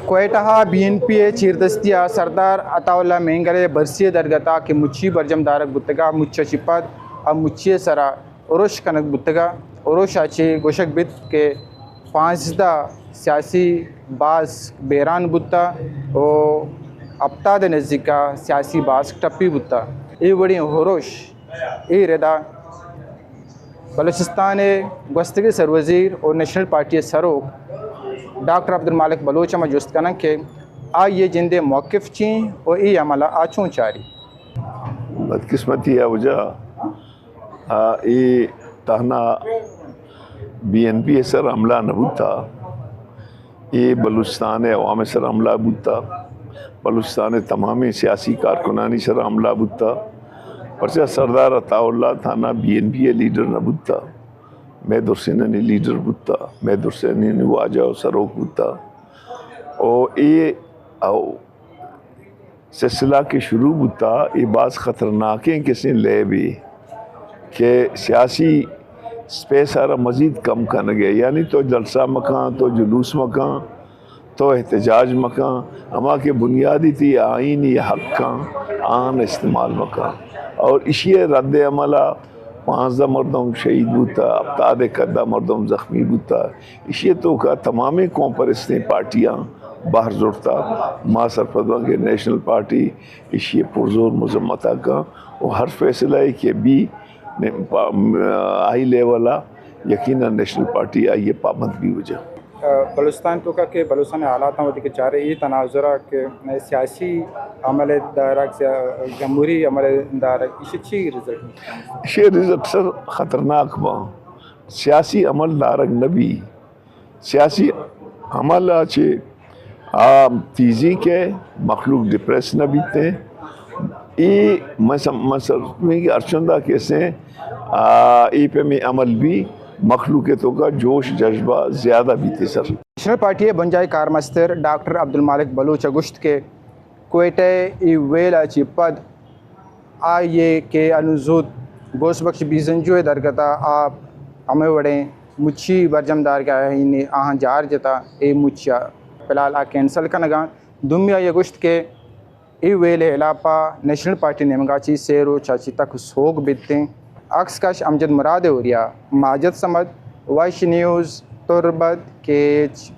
کوئٹہ ءَ be N P ءِ چیردستی ءَ سردار عطا اللہ مینگل ءِ برسی ءِ درگت ءَ کہ مچی برجم دارگ بوتگ ءَ، مچ ءَ چہ پد آ مچی ءِ سرا ارش کنگ بوتگ ءَ۔ ارش ءَ چہ گوشگ بیت کہ پانزدہ سیاسی باسک بیران بوتہ و ہپتاد ءِ نزیک ءَ سیاسی باسک ٹپی بوتہ۔ اے وڑیں ارش ءِ ردا بلوچستان ءِ گوستگیں سروزیر و نیشنل پارٹی ءِ سروک ڈاکٹر عبدالمالک بلوچ ءَ ما جست کناں کہ آئی ءِ جند ءِ موقف چی انت و اے عمل ءَ آ چون چاری؟ بدقسمتی ءِ وجہ ءَ اے تہنا بی این پی ءِ سر حملہ نہ بوتہ، اے بلوچستان ءِ عوام ءِ سر حملہ بوتہ، بلوچستان ءِ تمامیں سیاسی کارکنانی سر حملہ بوتہ، پرچا سردار عطا اللہ تہنا بی این پی ءِ لیڈر نہ بوتہ، مئے درسینانی لیڈر بوتہ، مئے درسینانی واجہ و سروک بوتہ۔ او اے او سلسلہ کہ شروع بوتہ، اے باز خطرناکیں کسیں لیبے کہ سیاسی اسپیس ءَ را مزید کم کنگ ءَ، یعنی تو جلسہ مکن، تو جلوس مکن، تو احتجاج مکن، ہما کہ بنیادی تئی آئینی حق آں، آہاں استعمال مکن۔ اور اشی ءِ رد عمل ءَ پانزدہ مردم شہید بوتہ، ہپتاد ءِ قد ءَ مردم زخمی بوتہ۔ ایشی ءِ توکا تمامیں قوم پرستیں پارٹیاں بہر زرتہ۔ ما سرپد باں کہ نیشنل پارٹی ایشی ءِ پرزور مذمت ءَ کن و ہر فیصلہ ءَ کہ بی، ہائی لیول ءَ یقیناً نیشنل پارٹی آئی ءِ پابند بی وجہ۔ بلوچستان توکا کہ بلوچستان ءِ حالاتاں وھدے کہ چارے، اے تناظر ءَ کہ سیاسی عمل ءِ دارگ، سیا-، جمہوری عمل ءِ دارگ، ایشی چی رزلٹ؟ ایشی رزلٹ سر خطرناک باں۔ سیاسی عمل دارگ نہ بی، سیاسی عمل ءَ چہ آ تیزی کہ مخلوق ڈپریس نہ بیت۔ اے من سم-، من سمجھاں کہ ہرچندا کہ اسیں، آ، اے پیمیں عمل بی، مخلوق ءِ توکا جوش جذبہ زیادہ بیت سر۔ نیشنل پارٹی ءِ بنجاہی کارمستر ڈاکٹر عبدالمالک بلوچ ءَ گوشت کہ کوئٹہ ءِ اے ویل ءَ چہ پد آئی ءَ کہ انوں زوت گوس بخش بیزنجو ءِ درگت ءَ آ ہمے وڑیں مچی برجم دارگ ءَ آہاں جار جتہ، اے مچ ءَ فی الحال آ کینسل کنگ ءَ انت۔ دومی آئی ءَ گوشت کہ اے ویل ءِ ہلاپ ءَ نیشنل پارٹی نیمگ ءَ چہ سے روچ ءَ چہ تک سوگ بیتیں۔ عکس کش امجد مراد ءِ ہوریا ماجد صمد، وائس نیوز، تربت، کیچ۔